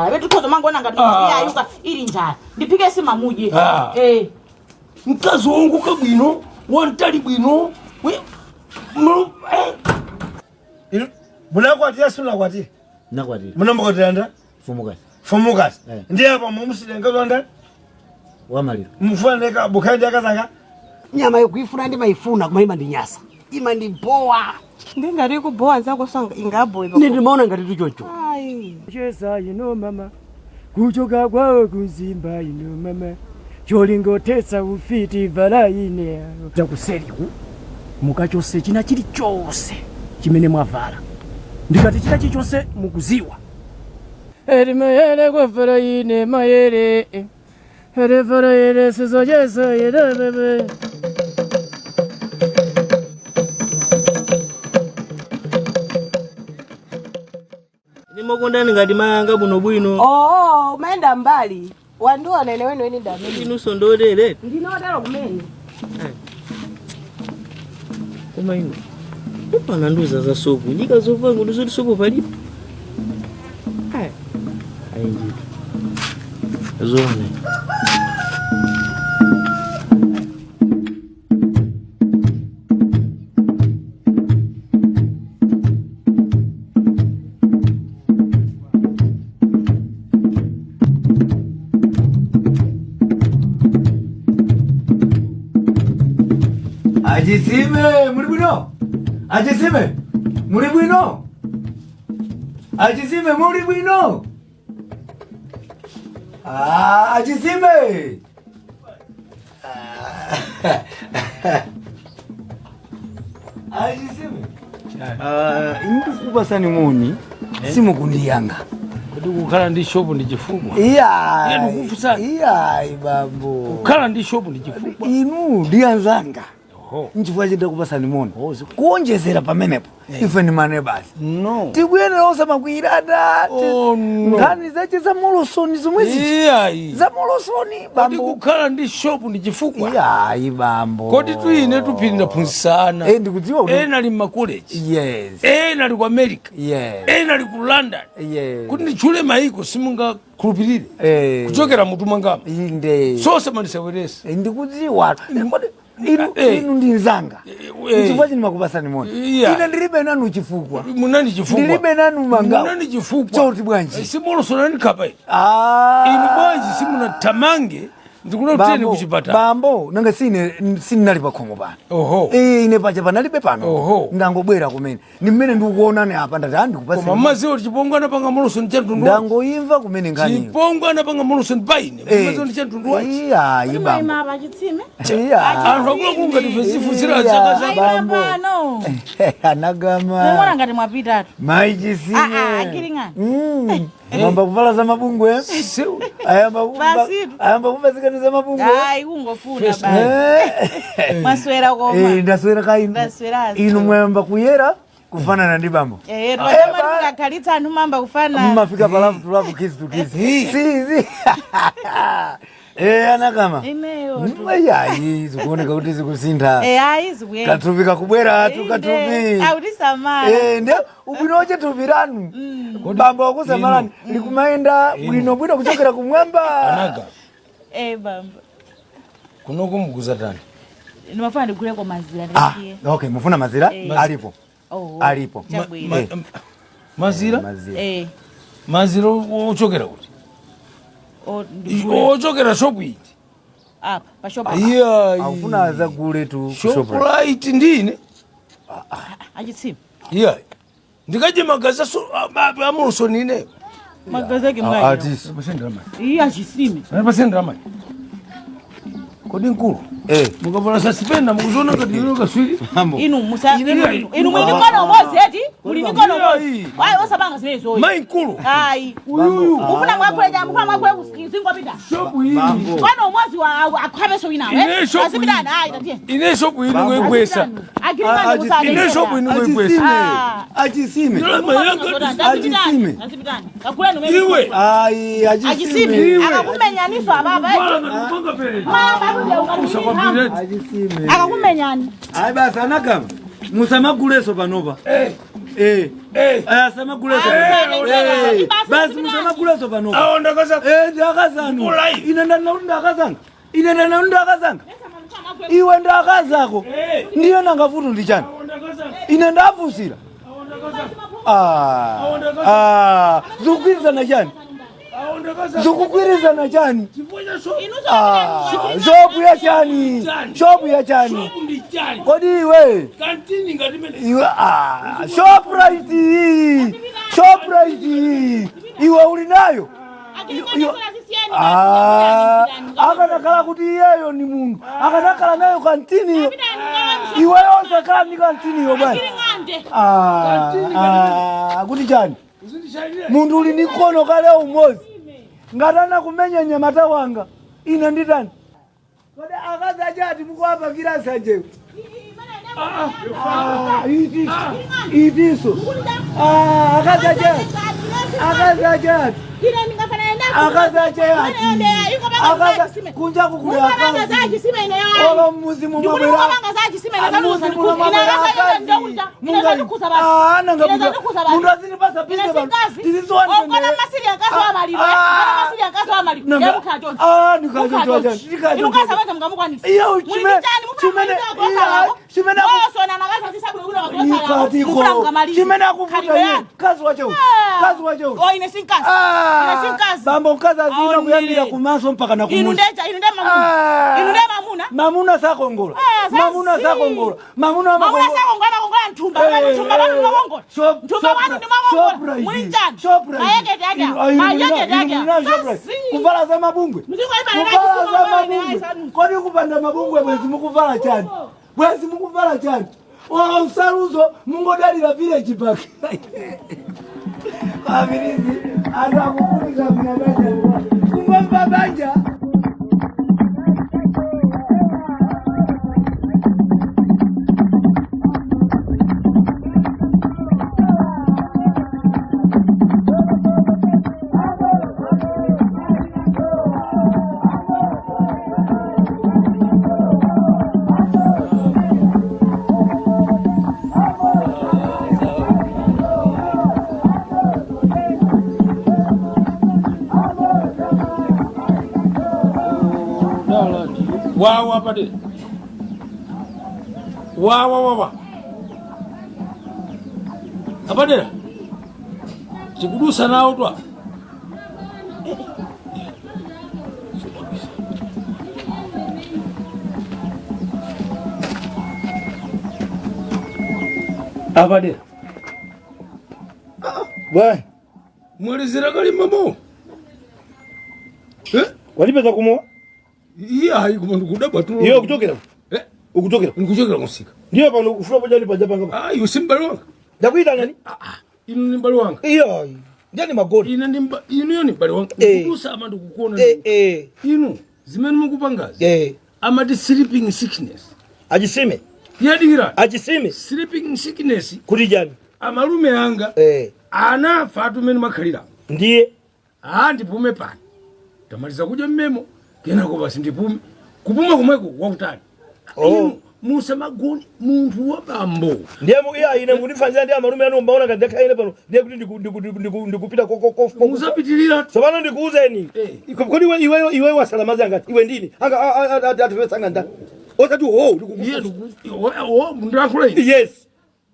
njala. Tikhoza mangoona ngati Ah. iyayuka ili njala. Ndiphike sima mudye. Ah. Eh. Mkazi wonguka bwino, wantali bwino. Eh. Munakwatira, simunakwatira? Nakwatira. Munamukwatira ndani? Fumukazi. Fumukazi? Eh. Ndiye apa mumusile ndani? Wamaliro. Mufaneka bukhali akazanga. Nyama yokuifuna ndimayifuna, koma imandinyasa, imandibowa. Ndingati kubowa nzako so ingabowe. Ine ndimaona ngati tuchocho. Ayi. Chesa ino mama, kuchoka kwawo kuzimba ino mama, cholingotetsa ufiti vala ine zakuseriku mukachose china chilichonse chimene mwavala. Ndikati china chilichonse, mukuziwa eri mayere kwafala ine mayere ere vala ine sizochesa ine bebe. Ndimokondani ngati mayanga bwinobwino. Oo, umaenda mbali wandiona ine weniweni ndamene. Inunso ndotere. Ndinotero kumene. Koma inu upana nduza za sopo nyika zovangu ndizoti sopo palipo. Ayi ndithu, zoona. Achisime, muli bwino? Achisime, muli bwino? Achisime, muli bwino? Ah, achisime. Ah. Achisime. Ah, ndikupasani moni, simukundiyanga. Kodi kukhala ndi shopu ndi chifukwa? Iya. Ine ndikufunsani. Iya, bambo. Kukhala ndi shopu ndi chifukwa? Inu ndi anzanga. Oho. Nchifukwa chindakupasani moni. Kuonjezera pamenepo, ife ni manebasi. No. Tikuyenera osamakwirana. Oh, no. Nkhani zache za molosoni zomwezi. Iyayi. Za molosoni, Kodi bambo. kukhala ndi shopu ndi chifukwa? Iyayi, bambo. Kodi tuine tuphiri ndaphunzisana. Eh, ndikudziwa kuti Ena ali mmakoleji, Yes. ena ali ku America, Yes. ena ali ku London. Yes. Kuti nditchule maiko simungakhulupirire. Eh. Kuchokera mutu mwangamo. Inde. Sosamaniseweresa. Eh, ndikudziwa. Kodi inu Eh. inu ndi nzanga. Eh. Nchifukwa chini makupasani moni. Iya. Ine ndilibe nanu chifukwa. Munani chifukwa. Ndilibe nanu mangawo. Munani chifukwa. Choti bwanji? Simolosona ndikhapa ine. Ah. Inu bwanji simunathamange ndikuna kuteni Bambo, kuchipatala? bambo, nanga sine sininali pakhomo pano. Oho. Eh, ine paja panalibe pano. Oho. Ndangobwera kumene ni mmene ndikukuonani apa, ndati andikupasa. Koma mmaziwa kuti chipongwe anapanga molosoni cha mtundu wanji? Ndangoimva kumene nkhaniyo. Chipongwe anapanga molosoni pa ine, mmaziwa ndi cha mtundu wanji? Iyayi, bambo. Maima apa, chitsime. Iya. Anthu akuluakulu ngati ife zifunsira zaka za Maima Bambo. pano. Anagama. Mumona ngati mwapitatu. Mayi chisime. Ah, ah, kiringani. Ayamba kuvala za mabungwe. Ayamba Basitu. Ayamba kumva zikani za mabungwe. Ayi, kungofuna basi. Mwaswera koma? Eh, ndaswera ka inu. Ndasweraso. Inu mwayamba kuyera kufanana ndi bambo. Eh, twatama tikakhalitsa anthu mamba kufanana. Mmafika pa love to love, kiss to kiss. Si si. Eh, anakama. Ineyo. Ayi, zikuoneka kuti zikusintha. Eh, ayi, zikuyenda. Kathupi kakubwera tu kathupi. Autisamala. Eh, nde ubwino wache thupi lanu. Bambo wakusamalani likumayenda bwino bwino kuchokera kumwamba. Anaga. Eh, bambo. Kunoko mukuzatani? Ndimafuna ndiguleko mazira Ah, ndiye. okay, mufuna mazira? Eh. Alipo. Oh. Alipo. Chabwino. Eh. Mazira? Mazira. Eh. Mazira ochokera kuti? O, ndigule. Ochokera shopu iti? Apa, pa shop. Iyayi. Akufuna azagule tu. Shoprite ndine. Achitsime. Iyayi, ndikadye magazi amolosoni ine? Magazi ake mwayi. Artist. Iye achisime. Pasendramai. Kodi nkulu, Eh. mukavala sasipenda mukuziona ngati ino kaswiri. Inu musa inu inu, inu muli mikono umodzi eti? Muli mikono umodzi. Iyayi. Wayi, osapanga zimene zoyi. Mayi nkulu. Ayi. Uyuyu. Mufuna mwakhule cha mufuna mwakhule kuzingopita. Shopu iyi. Mkono umodzi wa akhwapeso winawo. Ine shopu iyi. Azipitani ayi, tatiye. Ine shopu iyi ndikuigwesa. Agirimani musale. Ine shopu iyi ndikuigwesa. Ah. Achisime. Azipitani. Azipitani. Kakuleni umene. Iwe. Ayi, achisime. Achisime. Akakumenyaniswa ababa. Mama abude. Achisime. Akakumenyani. Ayi basi, anakama. Musamaguleso panopa. Eh. Eh. Asamaguleso. Eh, Eh. Basi musamaguleso pano. Awo ndakazanga. Eh, ndakazanu. Ulai. Ine ndanauri ndakazanga. Ine ndanauri ndakazanga. Iwe ndakazako. Eh. Ndiyo nanga futu ndi chani. Awo ndakazanga. Ine ndafusira. Awo ndakazanga. Ah. Ah, zikugwirizana chani? Awo ndakazanga. Zikugwirizana chani? Chifukwa cha shopu. Ah, shopu ya chani? Shopu ya chani? Shopu ndi chani. Kodi iwe? Kantini ngati imene. Iwe ah, Shoprite. Shoprite. Iwe uli nayo? Ah, akanakhala kuti iyeyo ni munthu akanakhala nayo kantiniyo iweyo osakhala ndi kantiniyo bwana. Ah, ah, kuti chani Uzindishainira. munthu uli ndi mkono kale umodzi ngati anakumenya nyamata wanga ine nditani kodi akazi achati mukuwapakira nsanjewo? Ah, itiso itiso. Ah, akazi achati, akazi achati, akazi achati, akazi kunja kukuli akazi olo mmuzi mumabwera munthu azinipasa pise pano chimene akuvuta iye mkazi wache mkazi wache. Ine sinkazi. Ine sinkazi. Bambo, mkazi azina Aonere. kuyambira kumaso mpaka na Inu kumusi. ndecha, inu nde mamuna. Inu nde mamuna. Mamuna sakongola. Eh, Mamuna sasi. sakongola. Mamuna Mamuna amakongola. sakongola, amakongola nthumba. Nthumba kwanu ndimakongola. Nthumba kwanu ndimakongola. Muli njani? Mayekete ake awa. Mayekete ake awa. Sasi. Kuvala za mabungwe. Muziko ipa Kuvala za nena mabungwe. Kodi kupanda mabungwe bwezi mukuvala chani? Bwezi mukuvala chani? Olo usaluzo mungodalira village park. Kamirizi anthu akufunika mnabanja kungomva banja. Wawa pade. Wawa wawa. Apadera. Tikudusa nawo twa. Apadera. Bwana, Mwalizira kali mamo. Eh? Walipeza kumoa? Iye hayi kuma ndikudabwa tu. Iyo kuchokera. Eh? Ukuchokera. Ndikuchokera kusika. Ndiyo pano kufuna poja lipa japanga. Ah, iwe si mbali wanga. Ndakuita nani? Inu ni mbali wanga. Iyo. Ndiye ni magoli. Ine ndi inuyo ni mbali wanga. Eh. Ndikudusa ama ndikukuona. Eh eh. Inu zimene mukupangazi. Eh. Amati sleeping sickness. Achisime. Yadikira. Achisime. Sleeping sickness. Kuti jani? Amalume anga. Eh. Anafa atumene makhalira. Ndiye. Ah, ndipume pano. Tamaliza kudya mmemo. Kenako basi ndipume. Kupuma kumweko kwakutali. Oh. Inu musamagoni munthu wa bambo. Ndiye mu iya ine mundifanzira ndi amalume anu mbaona ngati ndakhala ine pano. Ndiye kuti ndikupita koko koko. Musapitirira. Tsopano ndikuuzeni. Eh. Kodi iwe iwe iwe wasalamazi angati? Iwe ndini? Anga atipesa anga nda. Osati ho Iye ndikukufusa. ndiku mundilankhula ine. Yes.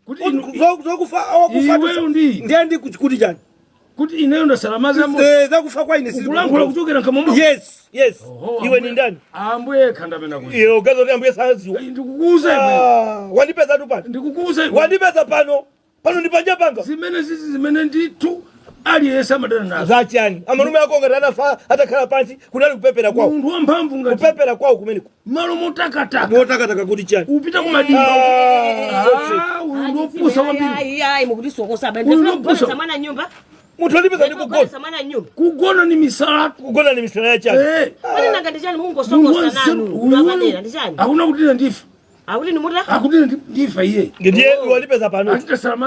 Kuti inu Zokufa awakufa. Iweyo ndi. Ndiye ndi kuti jani? Kuti ineyo ndasalamazi amo. Eh, zakufa kwa ine sisi. Kulankhula kuchokera nkamoma. Yes, yes. Oho, Iwe ni ndani? Ambuye khanda pena kuti. Iwe ugaza kuti ambuye saziwa. Ndikukuuza iwe. Ah, wandipeza tu pano. Ndikukuuza iwe. Wandipeza pano. Pano ndi panja panga. Zimene zizi zimene ndithu aliyense amadana nazo. Zachani. Amalume ako ngati anafa atakhala pansi kunali kupepera kwawo. Munthu wamphamvu ngati Kupepera kwawo kumeneko. malo motakataka. Motakataka kuti chani? Upita kumadimba. Ah, Ah, uyu ndopusa kwambiri. Ayi ayi mukutisokosa Uyu ndopusa. kugonetsa mwana nyumba. Munthu andipeza ndi kugona. Kugonetsa mwana nyumba. Kugona ni misala. Kugona ni misala ya chani. Eh. Kodi nanga ndi chani Munthu mungosokosa wanzeru nanu? uyu. Apadera ndi chani? Hakuna kuti ine ndife. Akuti nimuta Akuti ndifa iye. Ndiye walipeza pano. Atitasala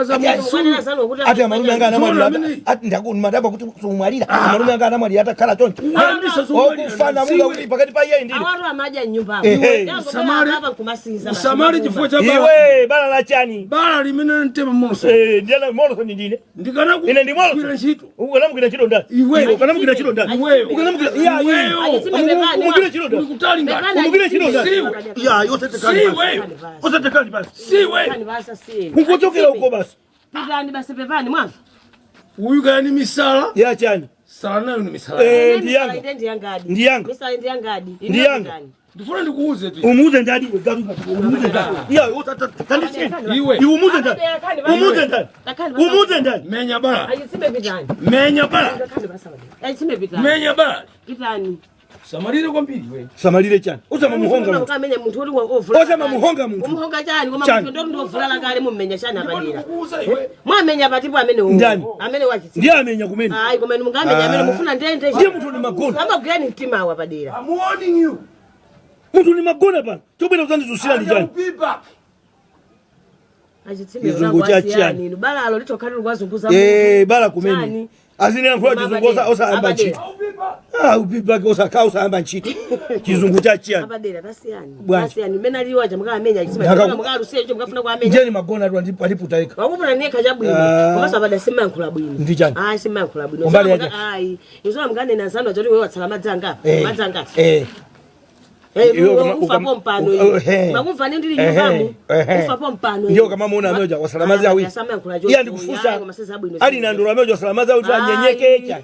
Ati amalume anga anamwalira. Zoona amene. Ati ndakumadabwa kuti sumwalira. Amalume anga anamwalira atakhala choncho. Uyambisa zomwalira. Okufana muda kuti pakati pa iye ndine. Awatu amadya mnyumba. Ehe. Usamale. Apa nkumasinza. Usamale chifukwa cha bala. Iwe bala la chani. Bala limene mtema Morrison. Eh, ndiye Morrison ndine. Ndikana Ine ndi Morrison. kugwira ntchito. Ukanamugwira ntchito ndani? Iweyo. Ukanamugwira ntchito ndani? Iweyo. Ukanamugwira iya Iweyo. Umugwire ntchito ndani? Kutali ngati. Umugwire ntchito ndani? Siwe. Iya, yosetekani. Siwe. Osetekani basi. Siwe. Kungochokera uko basi. Pitani basi pepani mwamva. Uyu kaya ni misala. Ya chani. Sala nayo ni misala. Eh, ndiyanga. Misala ndiyangadi. Ndiyanga. Misala ndiyangadi. Ndiyanga. Ndifuna ndikuuze tu. Umuuze ndani iwe galu umuuze ndani. Iya, otandiseni. Iwe. Iwe umuuze ndani. Umuuze ndani. Umuuze ndani. Menya bala. Achitsime pitani. Menya bala. Achitsime pitani. Menya bala. Pitani. Samalire kwambiri iwe. Samalire chani. Osama muhonga munthu. Ukamenya munthu uri ovulala. Osama muhonga munthu. Umuhonga chani koma Chani. munthu ndo ndovulala kale mumenya chani apadera. Ndikuuza iwe. Mwamenya patipo amene uwo. Ndani? Amene wachitsime. Ndiye amenya kumene. Ayi koma inu mungamenya amene mufuna ndende. Ndiye munthu ni magona. Amagwirani mtima awa padera. I'm warning you. Munthu ni magona pano. Chobwera uzandizusira ndi I will chani. be back. Achitsime Chizungu cha chani. inu. Balalo litokhalira kwazunguza. Eh, bala kumene. Chani. Azine yankhula chizungu osayamba ntchito. I'll be back. Ah, upibake osakha osayamba ntchito. Chizungu cha chiyani. Apadera tasiyani. Bwanji. Tasiyani mene aliwo aja mukamenya achitsime. Mukalusiya icho mukafuna kuamenya. Ndiye ni magona atu andiputa yekha. Wakupuna nekha chabwino. Ah. Komanso apada simayankhula bwino. Ndi chani? Ayi simayankhula bwino. Kumbali yaja. Ayi. Insola mukanena nzanu achoti wewe watsala madzi anga. Eh. Madzi anga. Eh. Eh, Iwe ukama- ufa pompano ehe. Makumva ndili Ehe, nyumbamu. ehe. Ufa pompano. Ndiyo kama muona ameja wasala madzi awiri. Iye andikufusa. Ali na ndolo ameja wasala madzi awiri anyenyeke chani.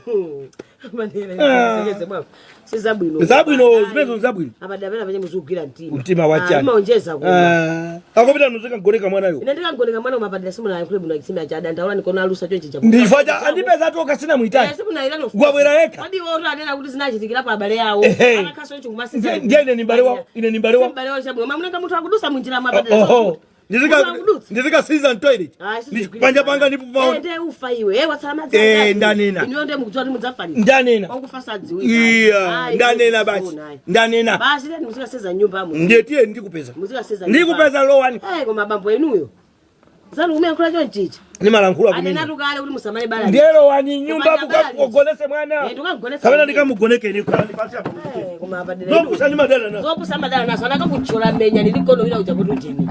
Sizabwino. Zabwino zimenezo zabwino. Apadapera pache muzugwira mtima. Mtima wa chani. Maonjeza kuno. Ah. Akopita nuzika mgoneka mwana yo. Ine ndikangoneka mwana umapadira simunayankhule bwino achitsime aja adandaula ndikona alusa chonchi cha. Ndifaja andipeza tu okasina mwitani. Gwabwera yekha. Kodi iwo anena kuti zinachitikira pa abale awo. Ehe. Akakhaso icho kumasiza. Ndiye ine ni mbale wa ine ni mbale wa. Mbale wa chabwino. Mamunanga munthu akudusa munjira mwa padera. Oho. Munthu akudutsa. Ndizika season toilet. Ah, sizigwira. Panja panga ndipo Eh, paona. ndiye ufa iwe. Eh, watsala madzi. Eh, angati. ndanena. Inuyo ndiye mukudziwa kuti mudzafanira. Ndanena. Wakufa sadziwika. Iya, Ayi, ndanena basi. zona, ayi. Ndanena. Basi then muzikaseza nyumba mu. Ndiye tiye ndikupeza. Muzikaseza. Ndikupeza lowani. Eh, koma bambo enuyo. Zanu umeyankhula chonchicha. Nimalankhula kumene. Anenatu kale kuti musamale bala. Ndiye lowani nyumba Kupanda bala. mukagonese mwana. Eh, ndikamugonesa. Kapena ndikamugoneke ine khala ndipasi apo. Eh, koma apadera. Zopusa ndi madala na. Zopusa madala naso anakakuchola menya nilikono ila uja kuti ujeni.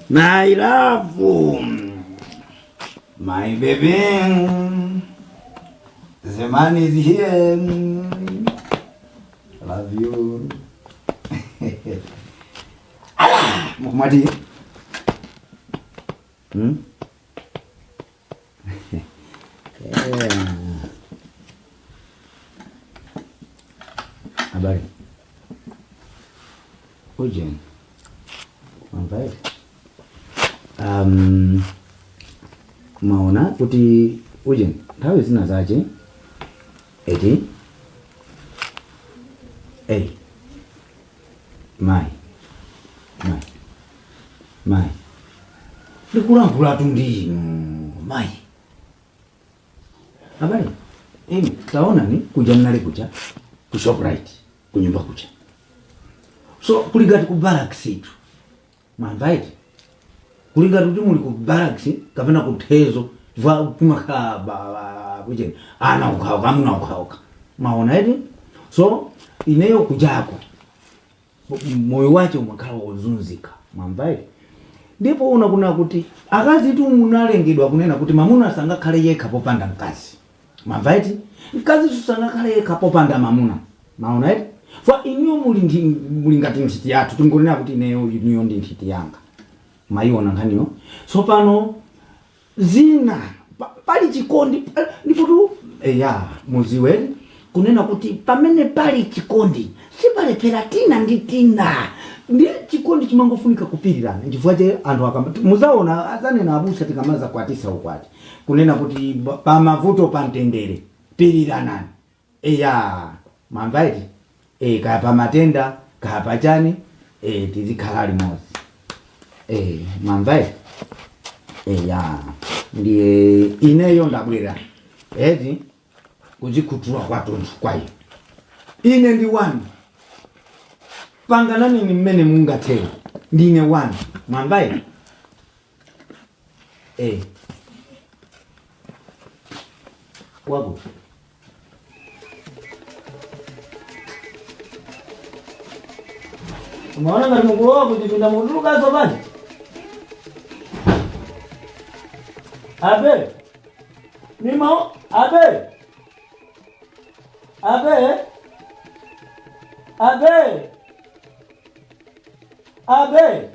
My love, my baby, the man is here. Love you. Ala, mukumati. Hmm? Yeah. Habari. Uje. Mambaye. Maona kuti uje nthawi zina zache eti ei mayi mayi mayi ndikulankhulatu ndi inu mayi abale inu taonani kuja mnali kuja ku Shoprite kunyumba kuja so kuli ngati ku barracks itu mwamva eti kuli ngati kuti muli ku barracks kapena kuthezo va kumakhala kucheni ana ukhaokha amuna ukhaokha maona eti so ineyo kujako moyo wache umakhala wozunzika mwamva eti Ndipo una kuna kuti akazi tu munalengedwa kunena kuti mamuna sangakhale yekha popanda mkazi. Mwamva eti? Mkazi sangakhale yekha popanda mamuna. Maona eti? Fa inuyo muli muli ngati nthiti yathu, tingonena kuti ineyo inuyo ndi nthiti yanga. Maiona nkhaniyo. Tsopano zina pali chikondi ndipo tu eya muziwe kunena kuti pamene pali chikondi sipalephera tina ndi tina. Ndiye chikondi chimangofunika kupirirana. Nchifukwa che anthu akamba muzaona azanena abusa tikamaza kwatisa ukwati kunena kuti pamavuto pamtendere piriranani. Eya mwamva eti? Kaya pamatenda kaya pachani tizikhala limodzi. Mwamva eti? Eya ndiye ineyo ndabwera eti kuzikhuthula kwathunthu kwa inu. Ine ndi wanu, panganani mmene mungathere, ndine wanu. Mwamva eti? Wakuti umaona ngati mukulowa kuchipinda mukutulukanso panja. Abe nimo abe abe abe abe.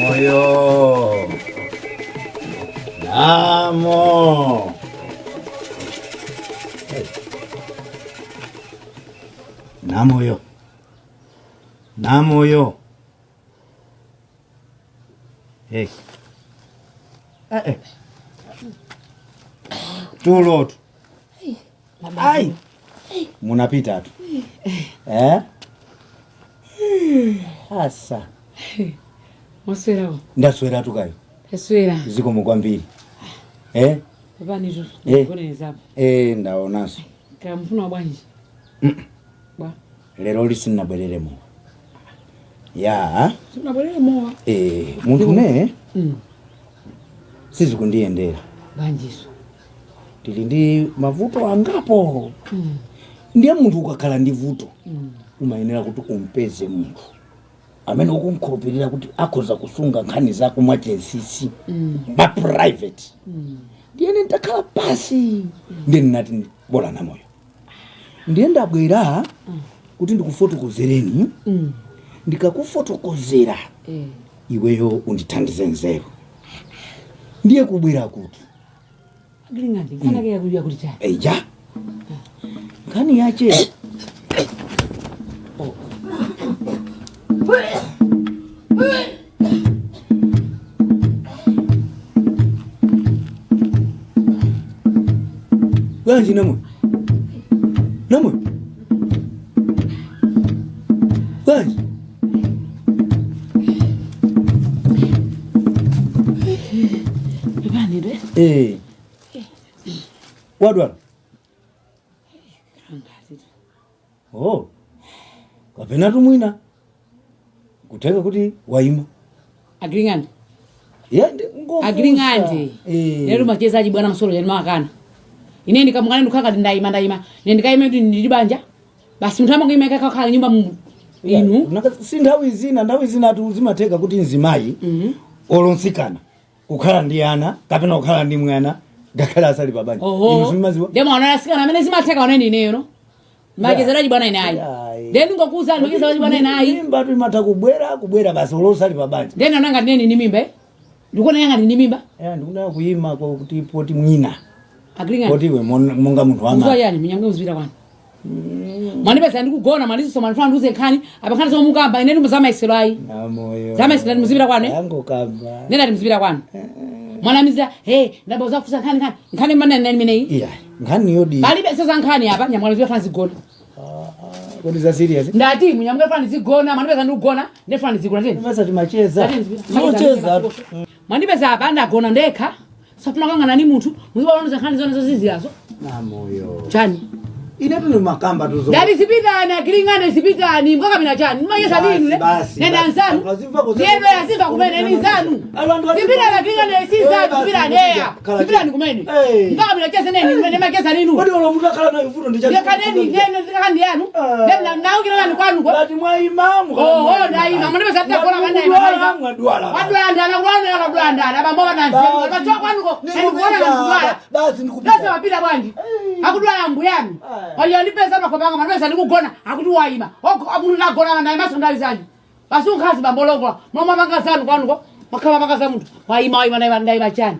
Moyo. Namo. Hey. Namoyo. Namoyo. Hey. Eh. Tulo tu. Ai. Munapita tu. Eh? Asa. Mwaswera. Ndaswera tu kayo. Ndaswera. Zikomo kwambiri. Eh? Pepani tu. Eh. Kunenezapo. Eh, ndaonanso. Kaya mfuna bwanji. Bwa. Lero lisinabwerere mowa. Ya. Sinabwerere mowa. Eh, munthu ne sizikundiyendera. Bwanjiso. Tili ndi mavuto angapo. Ndiye munthu ukakhala ndi vuto umayenera kuti umpeze munthu amene ukumkhulupirira kuti akhoza kusunga nkhani zako mwachinsinsi ma private. Ndiye nditakhala pasi ndiye ndinati bola na moyo. Ndiye ndabwera kuti ndikufotokozereni. Ndikakufotokozera iweyo undithandize nzeru. Ndiye kubwera kuti Agiling'ande, nkhani yake yakuya kuti chani? Eya. Nkhani yache. Bwanji namwe? Namwe? Bwanji? Pepani be. Eh. Wadwala? Oh. Kapena tumwina. Kuteka kuti waima. Agiling'ande. Ya ndi ngofusa. Agiling'ande. Eh. Lero machezaji bwana msolo yani makana. Ine ndikamukana ndikukhala ngati ndayima ndayima. Ine ndikayima kuti ndili banja. Basi munthu amangoyima yekha kakhala nyumba mu inu. Si nthawi zina, nthawi zina tu zimatheka kuti mzimayi olonsikana kukhala ndi ana kapena kukhala ndi mwana ngakhale asali pa banja. Inu simumaziwa? Ndiye mwaona asikana amene zimatheka oneni ineyo no. Machezaji bwana ine ayi. Ndiye ndingokuwuzani machezaji bwana ine ayi. Mimba tu imatha kubwera kubwera basi olosali pa banja. Ndiye naona ngati neni ni mimba eh? Ndikuona yanga ndi mimba. Eh, ndikuna kuyima kwa kuti poti mwina. Agreeing. Poti iwe monga munthu Muzuwa wama. yani munyamuke muzipita kwanu. Mwanipeza ndikugona mwandiso mwanifuna ndiuze nkhani apa nkhani zomwe mukamba ine ndi zamaisero ayi. Namoyo. Zamaisero ndi muzipita kwanu. eh? Yango kamba. Nena ndi muzipita kwanu. Mwanamiza hey ndabauza kufusa nkhani nkhani nkhani mana nani imeneyi. Iya, nkhani yodi. Palibe sasa nkhani apa nyamwali zipita fana zigona. Kodi za serious? Ndati munyamuke fana zigona mwanipeza ndikugona ndefana zigona tena. Masa timacheza. Zocheza. Mwandipeza apa ndagona ndekha. Safuna kangana ni munthu muzibaona nkhani zone zozizilazo. Namoyo. Chani. Ine tuni makamba tuzo. Ndati zipitani agilingane zipitani mkakamira chani mayesa Basi, linu ne basi, nenda basi. nzanu Azimva kuze- yebe azimva kumene ni nzanu zipitani agilingane si Eh, nzanu basi, zipitani eya khala zipitani kumene Eh. mkakamira chese neni kumene makesa ninu Kodi olo munthu akhala nayo vuto ndi chani? yakaneni nene zikakandi yanu nena naukirani kwanuko Ngati mwayima Oh, oh, ndayima mwandipeza ndagona Mwadwala, mandayima mwadwala. wadwala ndana kulwana kadwala ndana abambo bananzelu bachoka kwanuko ndikuona ndikudwala Basi ndikupita. Ndase wapita bwanji akudwala mbuyami waliyondipeza makopanga manipeza ndikugona akuti wayima munthu ndagona ndayimaso ndawi zanji basi unkhazi bambolongola momwe mapanga zanu kwanuko makhala mapanga za munthu wayima wayima ndayima ndayima chani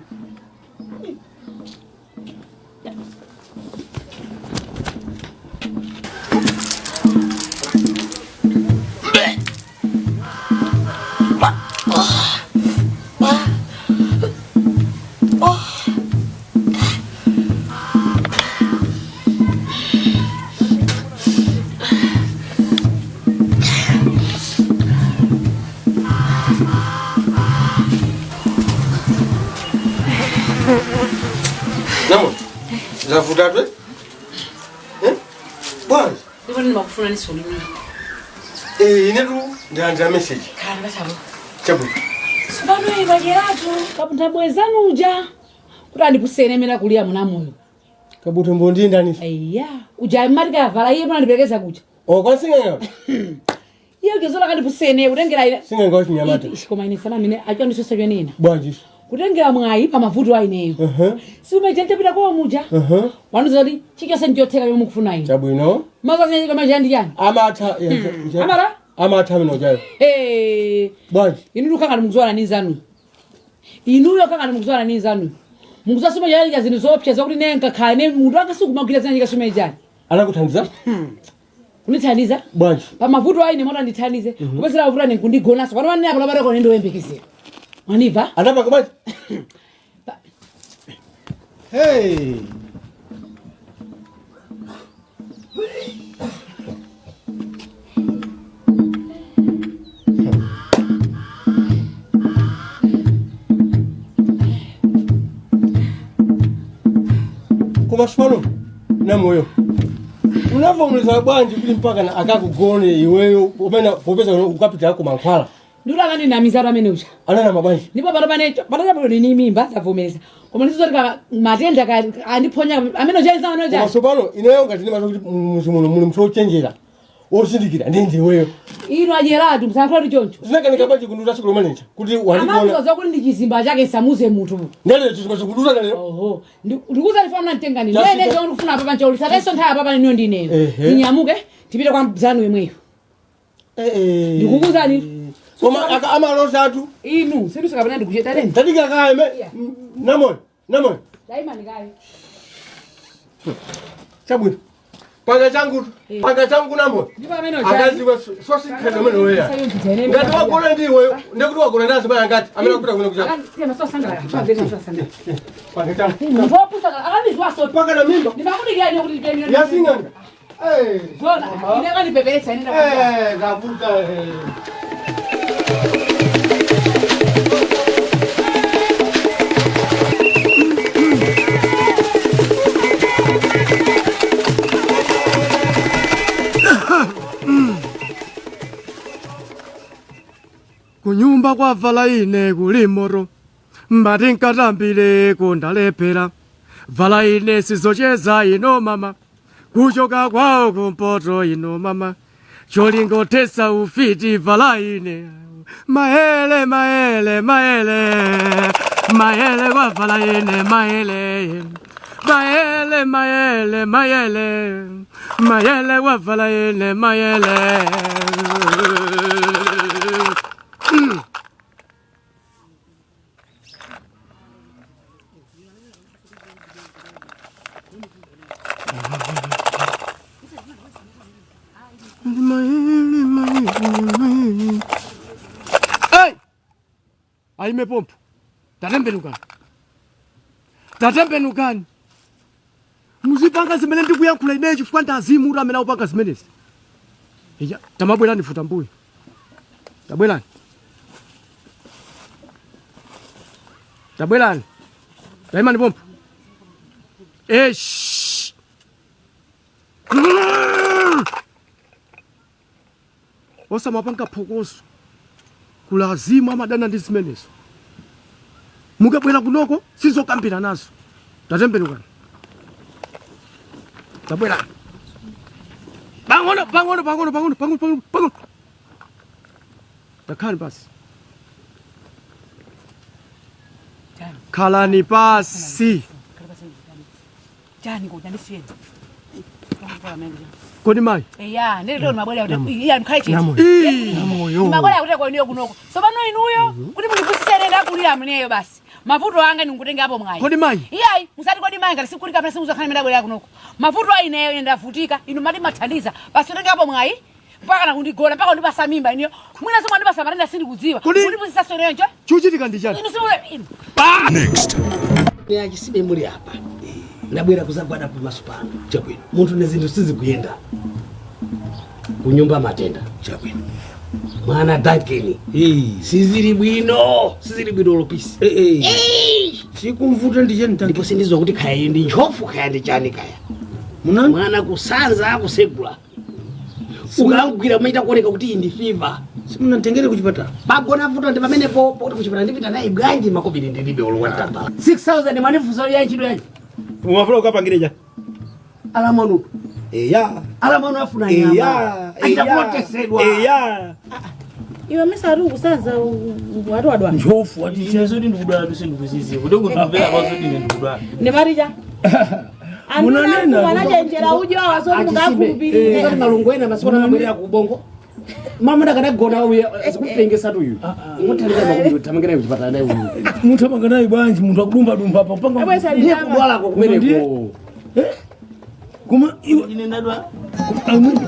Namo. Zavutatwe? Eh? Bwanji. ndipo ndimakufuna nisolini Eh, inetu ndilandira message. khala pasabo Chabwino. sipano imajeratu kapuntabwezanu uja kuti andipusenemera kuliya munamoyo Kabuto mbondi ndani? iya uja mati kavala iye panandiperekeza kuja Oh, kwa sing'anga. iye ujezola kandipusene kutengera ine Sing'anga wachinyamata. Ishi, koma ine sana mine acho ndisosa chonena Bwanji. kutengera mwayi pa mavuto a ineyo siumeja ntapita kwa muja wanuza kuti chichonse ndichotheka chomwe mukufuna ine Chabwino. mazazanyamajandi chani Amatha. Amara? Amatha mino jayo. Hey. Bwanji. inu lukangani mukuziwana ni nzanu inuyo kangani mukuziwana ni nzanu mukuziwa simajalika zinthu zoopsa zakuti ne nkakhala ne munthu wanga sikumagwira zinachika simejani Anakuthandiza? kundithandiza Bwanji. pa mavuto aine moti andithandize kupezera mavuto ane kundigonaso pano manene apo labatako ne ndoyembekezera mwanibva Anapanga bwanji. Hey. Koma sipano namoyo unavomereza bwanji kuti mpaka na akakugone iweyo umene popeza ukapita ako mankhwala ndikuti akandinamizatu amene uja ananama bwanji ndipo pano pane patachapo nini mimba ndavomereza koma ndizoti ka matenda ka andiphonya amene uchaisa amene koma ucha sopano ineyo ngati ndimaza kuti muzi muno muli munthu wochenjera wozindikira ndi ndiweyo ino adyeratu msankhula kuti choncho zinakanika bwanji kunduta tsiku lomaneja kuti wandigona amamuza zakuti ndi chizimba chake samuze munthu ndalero chizimba chikuduta ndalero oho ndikuza ndifuna mtengani Chasika. ndene chomwe ndikufuna apa panchauli satenso nthawi apa pane niyo ndineyo Ehe. ndinyamuke tipite kwa mzanu yemweyo ndikukuzani koma amalosatu inu sindusakapena ndikucheta teni tadika kaye me namoyo namoyo daimani kaye chabwino panga changu panga changu namoyo ndipo amene akaziwe sosikhetha amene weya ngati wagona ndi iweyo ndekuti wagona ndi azibaya ngati amene akupita kuno kuchapa panga changu akandizwaso paka na mimba ndimakudikira kuti yasing'anga zona ine akandipeperetsa ine Eh, zavuta eh. Kunyumba kwa vala ine kuli moto mbati nkatambireko ndalephera vala ine sizocheza ino mama kuchoka kwawo kumpoto ino mama cholingothesa ufiti vala ine maele maele maele maele kwa vala ine maele maele maele maele maele kwa vala ine maele. Hey! Aime pompo. Tatembenukani. Tatembenukani. Muzipanga zimene ndikuyankhula ineyo chifukwa ndi azimu kuti amene akupanga zimenezi. Iya, tamabwerani futa mbuyo. Tabwerani. Tabwerani. Taimani pompo. Esh. Osamapanga phokoso. Kuli azimu amadana ndi zimenezo. Mukabwera kunoko sizokambira nazo. Tatembenukani. Tabwerani. Pang'ono pang'ono pang'ono pang'ono pang'ono pang'ono pang'ono. Takhalani pansi. Khalani pansi. Chani kuti andisiyeni. Kodi mayi? Eya, ndilero mabwera kuti iya mkhale chete. Namoyo. Mabwera kuti kwa inuyo kunoko. So pano inuyo kuti mundiphunzitse ine ndakulira mneyo basi. Mavuto anga ndikutengapo mwayi. Kodi mayi? Iyayi, musati kodi mayi ngati sikuti kapena simuzakhala ndabwera kunoko. Mavuto a ineyo ine ndavutika, inu mati mathandiza. Basi kutengapo mwayi mpaka nakundigona mpaka kundipasa mimba inuyo. Mwina somwe andipasa matenda sindikudziwa. Kodi- Kundiphunzitsa ineyo njo. Chuchitika ndi chani? Inu simule inu. Next. Achisibe muli apa ndabwera kuzagwada pamaso pano. Chabwino. Munthu ne zinthu sizikuyenda kunyumba, matenda. Chabwino. Mwana Duncan sizili bwino, sizili bwino lopisi. Chikumvuta ndi chani? Ndipo sindizwa kuti khaya iyi ndi ntchofu, khaya ndi chani kaya. Mwana kusanza akusegula, ukangwira umaita kuoneka kuti iyi ndi fever. Simunamtengere kuchipatala? Pagona vuto ndi pamenepo poti kuchipatala ndipita naye bwanji? Makobiri ndilibe oluwatambala 6000 mwanifunsa ya ntchito yanji? Umafuna ukapangire cha? Alamwanu. Eya. Alamwanu afuna Eya. nyama achita kulotesedwa. Eya. Iwe misati ukusanza wati wadwala. Ntchofu. Ine zoti ndikudwala sindikuziziwa kuti kundimvera kwa zoti ine ndikudwala. Ndimatija Munanena. anachenjera udyo awa zoti mungakhulupirire. Ngati malungo ena masiku anamabwerera ku ubongo. Mama ndakanagona uye zikupengesa uyu. Ngothalira makumbi tamangena kuchipatala naye uyu. Munthu amanga naye bwanji munthu akudumbadumba apa panga? Abwesa Ndiye kudwalako kumeneko. Koma iwe ine ndadwala. Amwene.